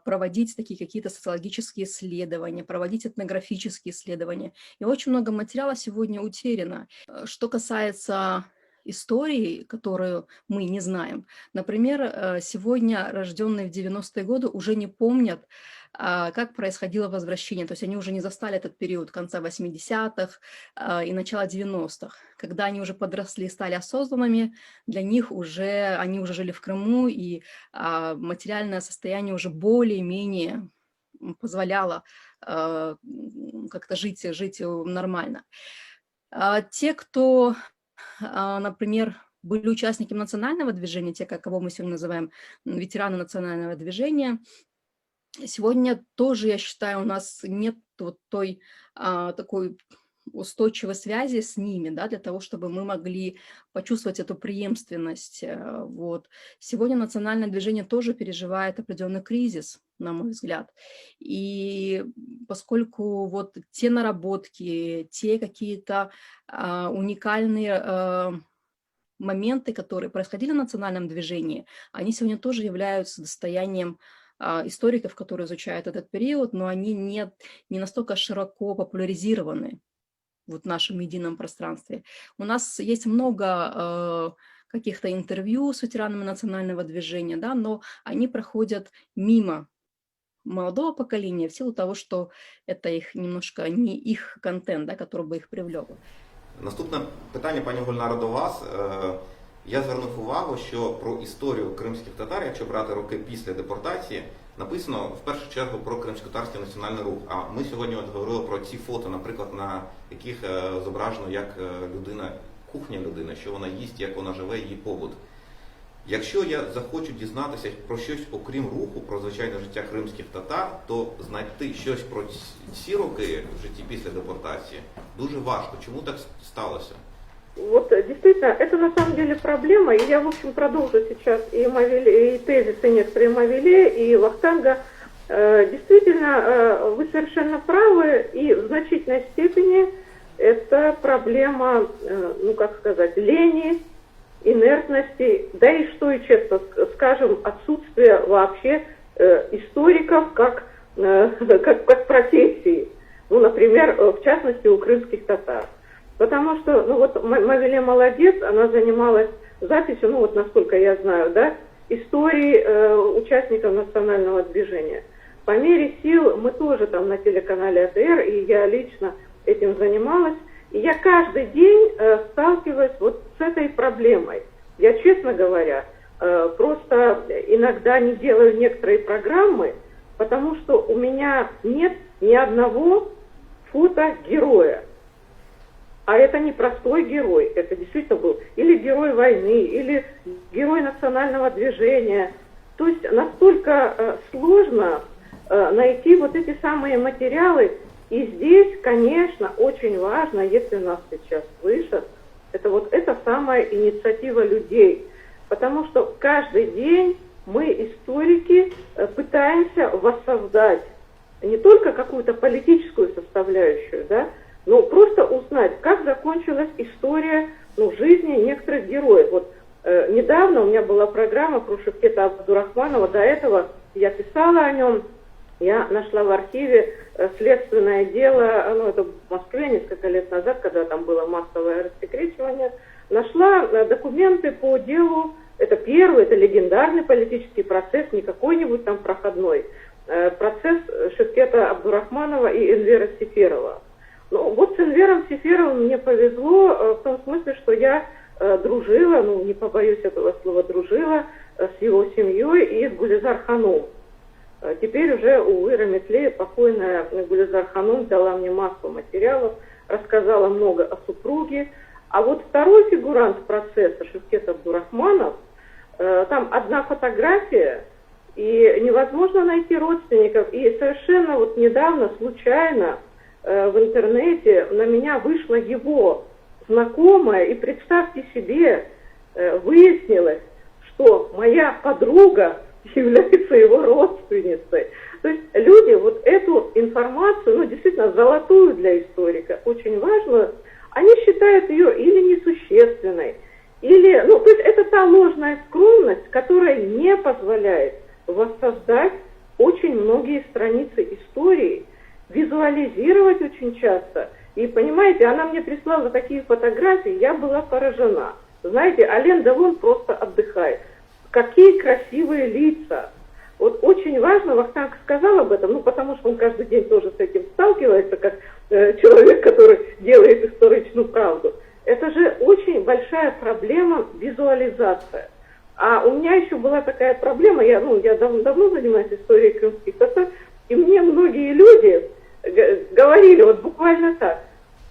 проводить такие какие-то социологические исследования, проводить этнографические исследования. И очень много материала сегодня утеряно. Э, Что касается истории, которую мы не знаем. Например, э, сегодня рожденные в 90-е годы уже не помнят, а, как происходило возвращение. То есть они уже не застали этот период конца 80-х а, и начала 90-х. Когда они уже подросли и стали осознанными, для них уже, они уже жили в Крыму, и а, материальное состояние уже более-менее позволяло как-то жить, жить э, нормально. Те, кто, например, были участниками национального движения, те, кого мы сегодня называем ветераны национального движения, сегодня тоже, я считаю, у нас нет вот той а, такой устойчивой связи с ними, да, для того, чтобы мы могли почувствовать эту преемственность. э, Вот. Сегодня национальное движение тоже переживает определенный кризис, на мой взгляд. И поскольку вот те наработки, те какие-то а, уникальные а, моменты, которые происходили в национальном движении, они сегодня тоже являются достоянием а, историков, которые изучают этот период, но они не, не настолько широко популяризированы вот в нашем едином пространстве. У нас есть много э, каких-то интервью с ветеранами национального движения, да, но они проходят мимо молодого поколения в силу того, что это их немножко не их контент, да, который бы их привлек. Наступне питання, пані Гульнаро, до вас. Е, Я звернув увагу, що про історію кримських татар, якщо брати роки після депортації, написано в першу чергу про кримськотатарський національний рух. А ми сьогодні от говорили про ці фото, наприклад, на яких е, зображено, як е, людина, кухня людини, що вона їсть, як вона живе, її побут. Якщо я захочу дізнатися про щось окрім руху, про звичайне життя кримських татар, то знайти щось про ці роки в житті після депортації дуже важко. Чому так сталося? Вот э, действительно, это на самом деле проблема, и я, в общем, продолжу сейчас и, Мавиле, и тезисы некоторые Мавиле, и Вахтанга. Э, Действительно, э, вы совершенно правы, и в значительной степени это проблема, ну, как сказать, лени, инертности, да и что и честно скажем, отсутствие вообще историков как, как, как профессии. Ну, например, в частности, у крымских татар. Потому что, ну вот Мавиле молодец, она занималась записью, ну вот насколько я знаю, да, истории э, участников национального движения. По мере сил мы тоже там на телеканале АТР, и я лично этим занималась. И я каждый день э, сталкиваюсь вот с этой проблемой. Я, честно говоря, э, просто иногда не делаю некоторые программы, потому что у меня нет ни одного фото героя. А это не простой герой, это действительно был или герой войны, или герой национального движения. То есть настолько э, сложно э, найти вот эти самые материалы. И здесь, конечно, очень важно, если нас сейчас слышат, это вот эта самая инициатива людей. Потому что каждый день мы, историки, э, пытаемся воссоздать не только какую-то политическую составляющую, да, но просто узнать, как закончилась история ну, жизни некоторых героев. Вот э, недавно у меня была программа про Шевкета Абдурахманова, до этого я писала о нем, я нашла в архиве э, следственное дело, ну это в Москве несколько лет назад, когда там было массовое рассекречивание, нашла э, документы по делу, это первый, это легендарный политический процесс, не какой-нибудь там проходной, э, процесс Шевкета Абдурахманова и Энвера Сеферова. Ну, вот с Энвером Сеферовым мне повезло э, в том смысле, что я э, дружила, ну, не побоюсь этого слова, дружила э, с его семьей и с Гулизар Ханум. Теперь уже, увы, Раметле, покойная Гулизар Ханум дала мне массу материалов, рассказала много о супруге. А вот второй фигурант процесса, Шевкет Абдурахманов, там одна фотография, и невозможно найти родственников. И совершенно вот недавно, случайно, в интернете на меня вышла его знакомая, и представьте себе, э, выяснилось, что моя подруга является его родственницей. То есть люди вот эту информацию, ну действительно золотую для историка, очень важную, они считают ее или несущественной, или, ну, то есть это та ложная скромность, которая не позволяет воссоздать очень многие страницы истории, визуализировать очень часто. И понимаете, она мне прислала такие фотографии, я была поражена. Знаете, Ален Делон просто отдыхает. Какие красивые лица. Вот очень важно, Вахтанг сказал об этом, ну потому что он каждый день тоже с этим сталкивается, как э, человек, который делает историчную правду. Это же очень большая проблема визуализация. А у меня еще была такая проблема, я, ну, я дав давно занимаюсь историей крымских татар, и мне многие люди говорили вот буквально так.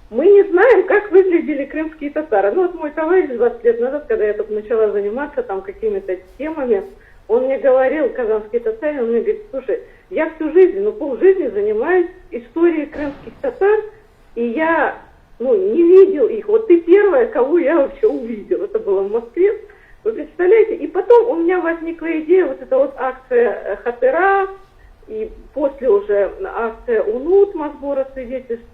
Мы не знаем, как выглядели крымские татары. Ну вот мой товарищ 20 лет назад, когда я только начала заниматься там какими-то темами, он мне говорил, казанский татарин, он мне говорит, слушай, я всю жизнь, ну полжизни занимаюсь историей крымских татар, и я ну, не видел их. Вот ты первая, кого я вообще увидел. Это было в Москве. Вы представляете? И потом у меня возникла идея, вот эта вот акция э, Хатера, и после уже акция УНУТМА сбора свидетельств.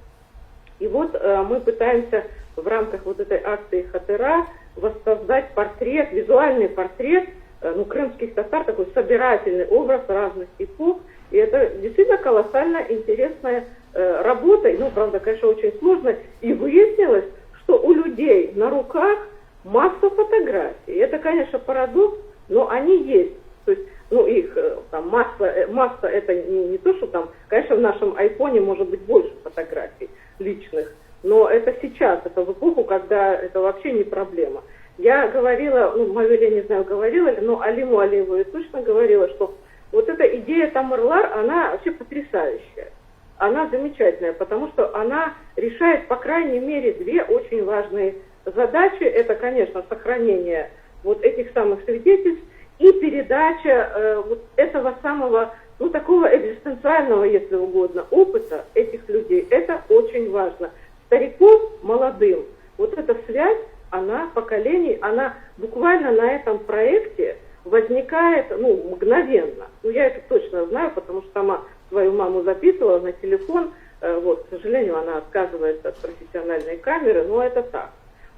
И вот э, мы пытаемся в рамках вот этой акции Хатера воссоздать портрет, визуальный портрет э, ну, крымских татар, такой собирательный образ разных эпох. И это действительно колоссально интересная э, работа. Ну, правда, конечно, очень сложно. И выяснилось, что у людей на руках масса фотографий. Это, конечно, парадокс, но они есть. То есть, ну, их э, там масса, э, масса это не, не то, что там, конечно, в нашем айфоне может быть больше фотографий личных, но это сейчас, это в эпоху, когда это вообще не проблема. Я говорила, ну, Мавиле, не знаю, говорила ли, но Алиму Алиеву я точно говорила, что вот эта идея Тамерлар, она вообще потрясающая. Она замечательная, потому что она решает, по крайней мере, две очень важные задачи. Это, конечно, сохранение вот этих самых свидетельств и передача э, вот этого самого, ну, такого экзистенциального, если угодно, опыта этих людей. Это очень важно. Стариков молодым, вот эта связь, она поколений, она буквально на этом проекте возникает, ну, мгновенно. Ну, я это точно знаю, потому что сама свою маму записывала на телефон. Э, вот, к сожалению, она отказывается от профессиональной камеры, но это так.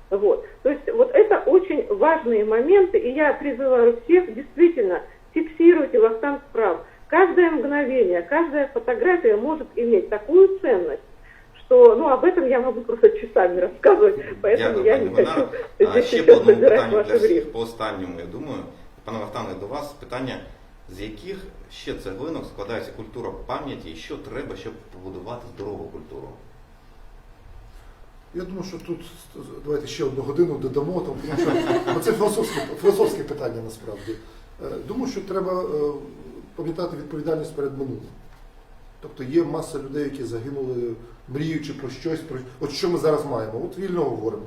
Вот. То есть вот это очень важные моменты, и я призываю всех действительно фиксируйте Вахтанг прав. Каждое мгновение, каждая фотография может иметь такую ценность, что ну, об этом я могу просто часами рассказывать, поэтому Дякую, я пані не хочу Гульнара. А здесь ще по сейчас одному забирать питанню ваше для время. всіх, по останньому, я думаю. Пане Вахтанге, до вас питання. З яких ще цеглинок складається культура пам'яті і що треба, щоб побудувати здорову культуру? Я думаю, що тут давайте ще одну годину додамо, тому що бо це філософське, філософське питання насправді. Е, Думаю, що треба е, пам'ятати відповідальність перед минулим. Тобто є маса людей, які загинули, мріючи про щось, про от що ми зараз маємо? От вільно говоримо.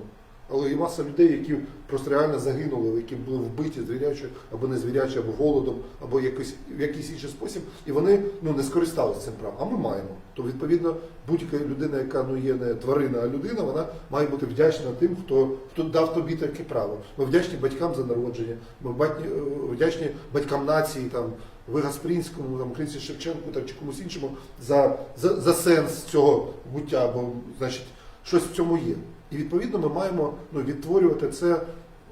Але є маса людей, які просто реально загинули, які були вбиті звірячі або не звірячі, або голодом, або якось, в якийсь інший спосіб, і вони ну, не скористалися цим правом. А ми маємо. То відповідно будь-яка людина, яка ну, є не тварина, а людина, вона має бути вдячна тим, хто, хто дав тобі таке право. Ми вдячні батькам за народження, ми батні- е, вдячні батькам нації, там, Вигаспринському, там, Українці Шевченку там, чи комусь іншому за, за, за сенс цього буття, бо значить, щось в цьому є. І відповідно ми маємо ну, відтворювати це,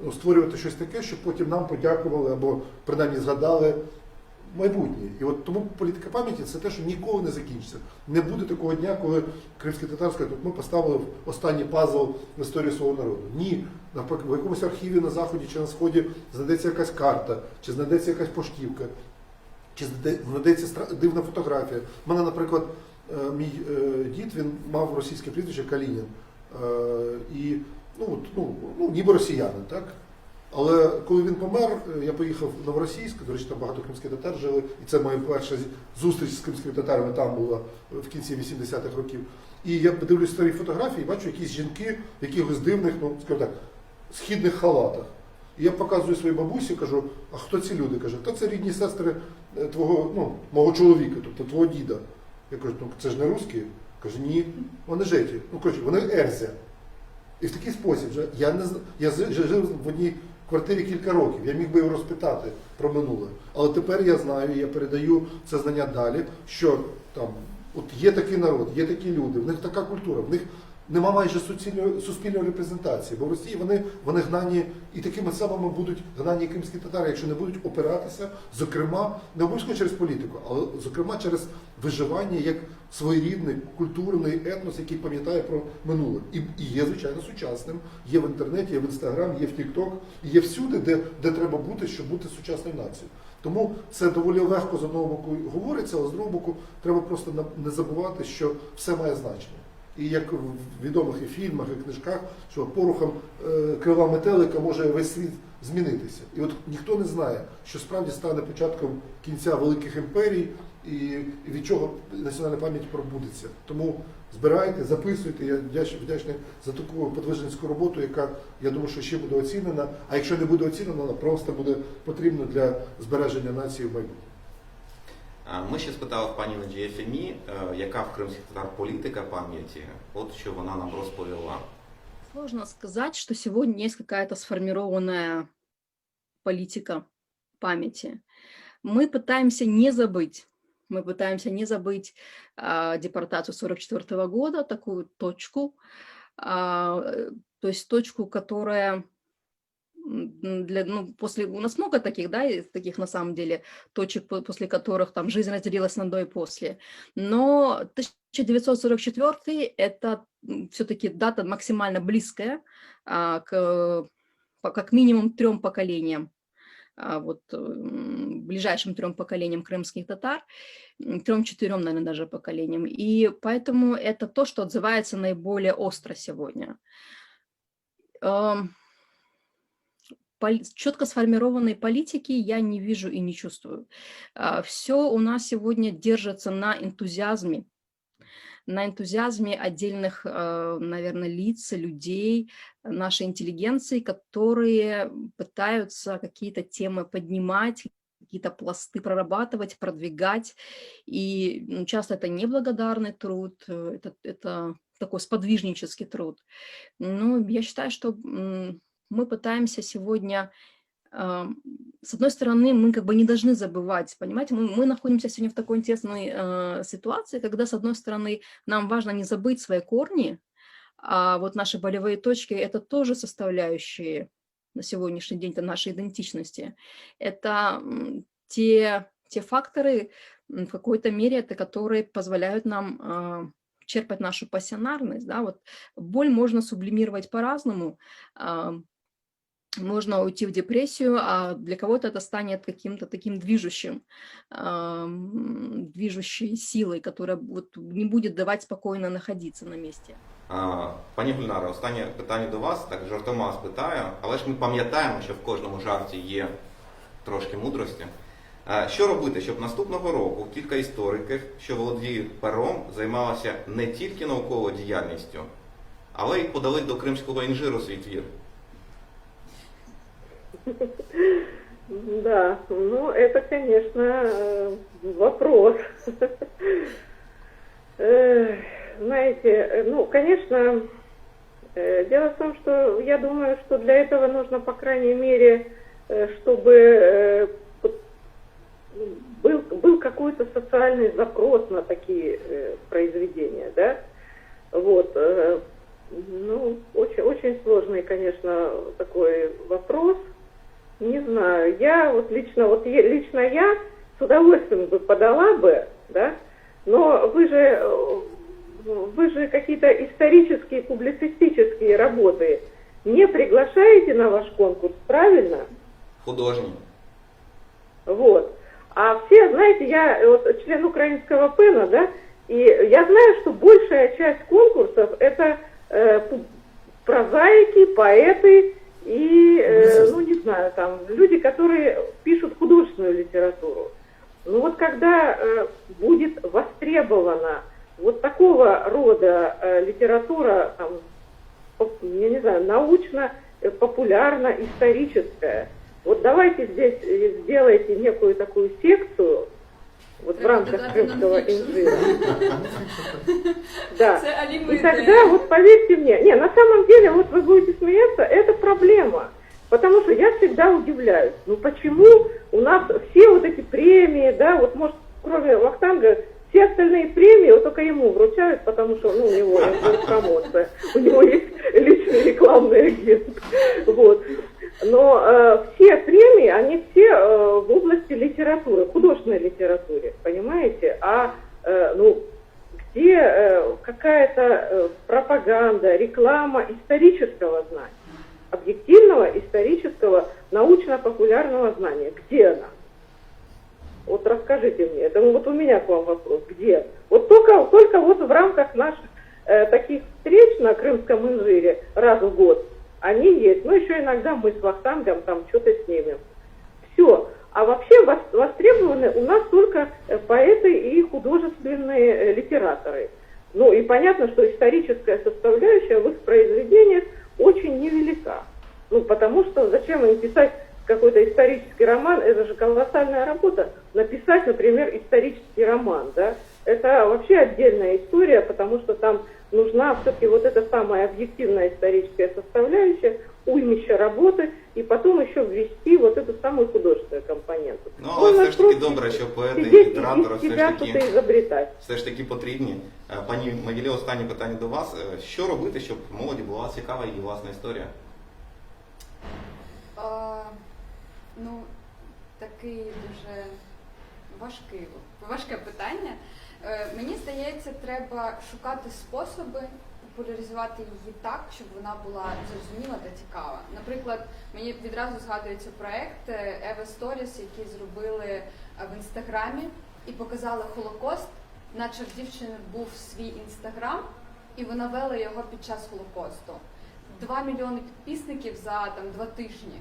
ну, створювати щось таке, щоб потім нам подякували або принаймні згадали майбутнє. І от тому політика пам'яті це те, що ніколи не закінчиться. Не буде такого дня, коли кримські татари скажуть, «От ми поставили останній пазл в історію свого народу. Ні, навпаки, в якомусь архіві на заході чи на сході знайдеться якась карта, чи знайдеться якась поштівка, чи знайде- знайдеться стра- дивна фотографія. У мене, наприклад, е, мій е, дід він мав російське прізвище Калінін. Е, І ну, от, ну, ну, ніби росіянин, так? Але коли він помер, е, я поїхав в Новоросійськ, до речі, там багато кримських татар жили, і це моя перша зустріч з кримськими татарами там була в кінці 80-х років. І я дивлюсь старі фотографії, і бачу якісь жінки в якихось дивних, ну, скажімо так, східних халатах. І я показую своїй бабусі, кажу, а хто ці люди? Каже, та це рідні сестри е, твого, ну, мого чоловіка, тобто твого діда. Я кажу, ну це ж не русські? Каже, ні, вони жеті. Ну, коротше, вони ерзя. І в такий спосіб, вже я не зна- я з- жив в одній квартирі кілька років, я міг би його розпитати про минуле. Але тепер я знаю, і я передаю це знання далі, що там от є такий народ, є такі люди, в них така культура, в них нема майже суцільної, суспільної репрезентації, бо в Росії вони, вони гнані і такими самими будуть гнані кримські татари, якщо не будуть опиратися, зокрема, не обов'язково через політику, але зокрема через виживання як своєрідний культурний етнос, який пам'ятає про минуле. І, і є, звичайно, сучасним. Є в інтернеті, є в інстаграм, є в Тікток, і є всюди, де, де треба бути, щоб бути сучасною нацією. Тому це доволі легко з одного боку говориться, але з другого боку треба просто на- не забувати, що все має значення. І як в відомих і фільмах, і книжках, що порухом е, крила метелика може весь світ змінитися. І от ніхто не знає, що справді стане початком кінця великих імперій і і від чого національна пам'ять пробудеться. Тому збирайте, записуйте. Я вдячний, вдячний за таку подвижницьку роботу, яка я думаю, що ще буде оцінена. А якщо не буде оцінена, вона просто буде потрібна для збереження нації в майбутньому. А Ми ще спитали в пані Наджії Фемі, е, яка в кримських татар політика пам'яті, от що вона нам розповіла. Сложно сказать, что сегодня есть какая-то сформированная политика памяти. Мы пытаемся не забыть. Мы пытаемся не забыть а, депортацию 1944 года, такую точку, а, э, то есть точку, которая м, для, ну, после, у нас много таких, да, и таких на самом деле точек, по- после которых там жизнь разделилась на до и после. Но 1944 это все-таки дата максимально близкая а, к, по- как минимум трем поколениям, а, вот м, ближайшим трем поколениям крымских татар, трем-четырем, наверное, даже поколениям. И поэтому это то, что отзывается наиболее остро сегодня. Эм, Четко сформированной политики я не вижу и не чувствую. Все у нас сегодня держится на энтузиазме, на энтузиазме отдельных, наверное, лиц, людей, нашей интеллигенции, которые пытаются какие-то темы поднимать, какие-то пласты прорабатывать, продвигать. И ну, часто это неблагодарный труд, э, это, это такой сподвижнический труд. Но я считаю, что м, мы пытаемся сегодня ам, с одной стороны, мы как бы не должны забывать, понимаете, мы, мы находимся сегодня в такой интересной э, ситуации, когда, с одной стороны, нам важно не забыть свои корни, а вот наши болевые точки – это тоже составляющие на сегодняшний день это нашей идентичности. Это м, те, те факторы, м, в какой-то мере, это которые позволяют нам а, черпать нашу пассионарность. Да? Вот боль можно сублимировать по-разному. А. Можно уйти в депрессию, а для кого-то это станет каким-то таким движущим, движущей силой, которая вот не будет давать спокойно находиться на месте. Пані Гульнаро, останнє питання до вас, так жартома спитаю, але ж ми пам'ятаємо, що в кожному жарті є трошки мудрості. Що робити, щоб наступного року кілька істориків, що володіють пером, займалися не тільки науковою діяльністю, але й подали до кримського інжиру свій твір? Да, ну это, конечно, э, вопрос. Э, Знаете, э, ну, конечно, дело в том, что я думаю, что для этого нужно, по крайней мере, чтобы был, был какой-то социальный запрос на такие произведения, да? Вот, ну, очень, очень сложный, конечно, такой вопрос. Не знаю, я вот лично, вот я, лично я с удовольствием бы подала бы, да, но вы же, э, вы же какие-то исторические, публицистические работы не приглашаете на ваш конкурс, правильно? Художні. Вот. А все, знаете, я вот член украинского ПЭНа, да, и я знаю, что большая часть конкурсов это э, прозаики, поэты и, э, ну не знаю, там, люди, которые пишут художественную литературу. Ну вот когда э, будет востребована вот такого рода э, литература, там, я не знаю, научно, э, популярно, историческая, вот давайте здесь э, сделайте некую такую секцию, вот в рамках крымского инжира. Да. И тогда, вот поверьте мне, не, на самом деле, вот вы будете смеяться, это проблема. Потому что я всегда удивляюсь, ну почему у нас все вот эти премии, да, вот может, кроме Вахтанга, все остальные премии вот только ему вручают, потому что ну, у него есть промоция, у него есть личный рекламный агент. Вот. Но э, все премии, они все э, в области литературы, художественной литературе, понимаете? А э, ну, где э, какая-то э, пропаганда, реклама исторического знания, объективного исторического научно-популярного знания, где она? Вот расскажите мне, это вот у меня к вам вопрос, где? Вот только, только вот в рамках наших э, таких встреч на Крымском инжире раз в год они есть. Ну, еще иногда мы с Вахтангом там что-то снимем. Все. А вообще востребованы у нас только э, поэты и художественные э, литераторы. Ну и понятно, что историческая составляющая в их произведениях очень невелика. Ну, потому что зачем им писать какой-то исторический роман, это же колоссальная работа. Написать, например, исторический роман, да, это вообще отдельная история, потому что там нужна все-таки вот эта самая объективная историческая составляющая, уймища работы, и потом еще ввести вот эту самую художественную компоненту. Ну, але все ж таки добре, що поети і літератори все ж таки, все ж таки потрібні. Е, Пані Мавілі, останнє питання до вас. Е, Що робити, щоб молоді була цікава її власна історія? А, ну, такий дуже важкий, важке питання. Е, Мені здається, треба шукати способи популяризувати її так, щоб вона була зрозуміла та цікава. Наприклад, мені відразу згадується проект Ева Stories, який зробили е, в інстаграмі і показали Холокост, наче в дівчини був свій інстаграм, і вона вела його під час Холокосту. 2 мільйони підписників за там два тижні.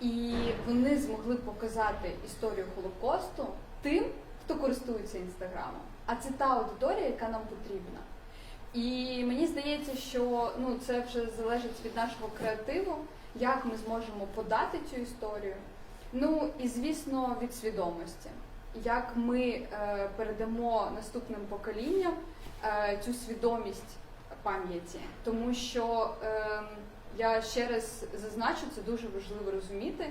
І вони змогли показати історію Холокосту тим, хто користується інстаграмом. А це та аудиторія, яка нам потрібна. І мені здається, що ну, це вже залежить від нашого креативу, як ми зможемо подати цю історію. Ну і звісно, від свідомості, як ми е, передамо наступним поколінням е, цю свідомість пам'яті, тому що е, я ще раз зазначу, це дуже важливо розуміти,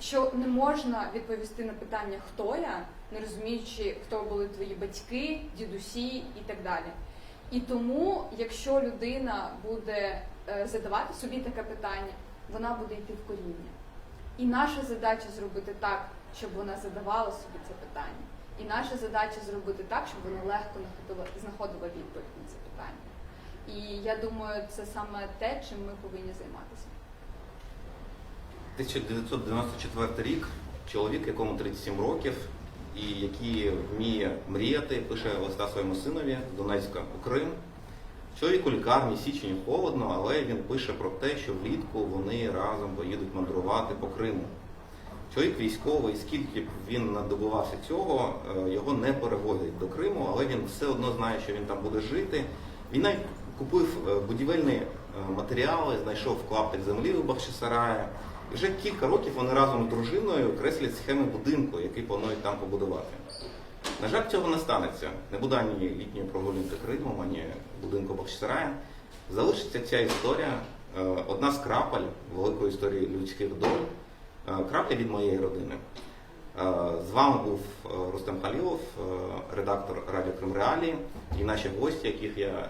що не можна відповісти на питання, хто я, не розуміючи, хто були твої батьки, дідусі і так далі. І тому, якщо людина буде е, задавати собі таке питання, вона буде йти в коріння. І наша задача зробити так, щоб вона задавала собі це питання. І наша задача зробити так, щоб вона легко знаходила, відповідь на це питання. І я думаю, це саме те, чим ми повинні займатися. 1994 рік, чоловік, якому 37 років, і який вміє мріяти, пише листа своєму синові з Донецька у Крим. Чоловік у лікарні, січень холодно, але він пише про те, що влітку вони разом поїдуть мандрувати по Криму. Чоловік військовий, скільки б він не добивався цього, е, його не перевозять до Криму, але він все одно знає, що він там буде жити. Він навіть купив е, будівельні е, матеріали, знайшов клаптик землі у Бахчисараї. І вже кілька років вони разом з дружиною креслять схеми будинку, який планують там побудувати. На жаль, цього не станеться. Не буде ані літньої прогулянки Кримом, ані будинку Бахчисарая. Залишиться ця історія, е, одна з крапель великої історії людських доль, е, крапля від моєї родини. Е, З вами був е, Рустем Халілов, е, редактор Радіо Крим Реалії, і наші гості, яких я, е,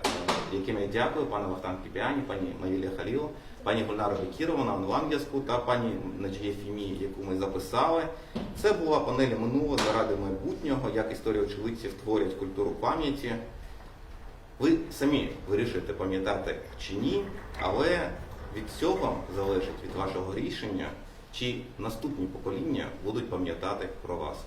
яким я дякую, пане Вахтанг Кіпіані, пані Мавілія Халілов, пані Гульнара Бекірова на онлайн-зв'язку та пані Наджіє Фімі, яку ми записали. Це була панель минулого заради майбутнього, як історії очевидців творять культуру пам'яті. Ви самі вирішуєте, пам'ятати чи ні, але від цього залежить від вашого рішення, чи наступні покоління будуть пам'ятати про вас.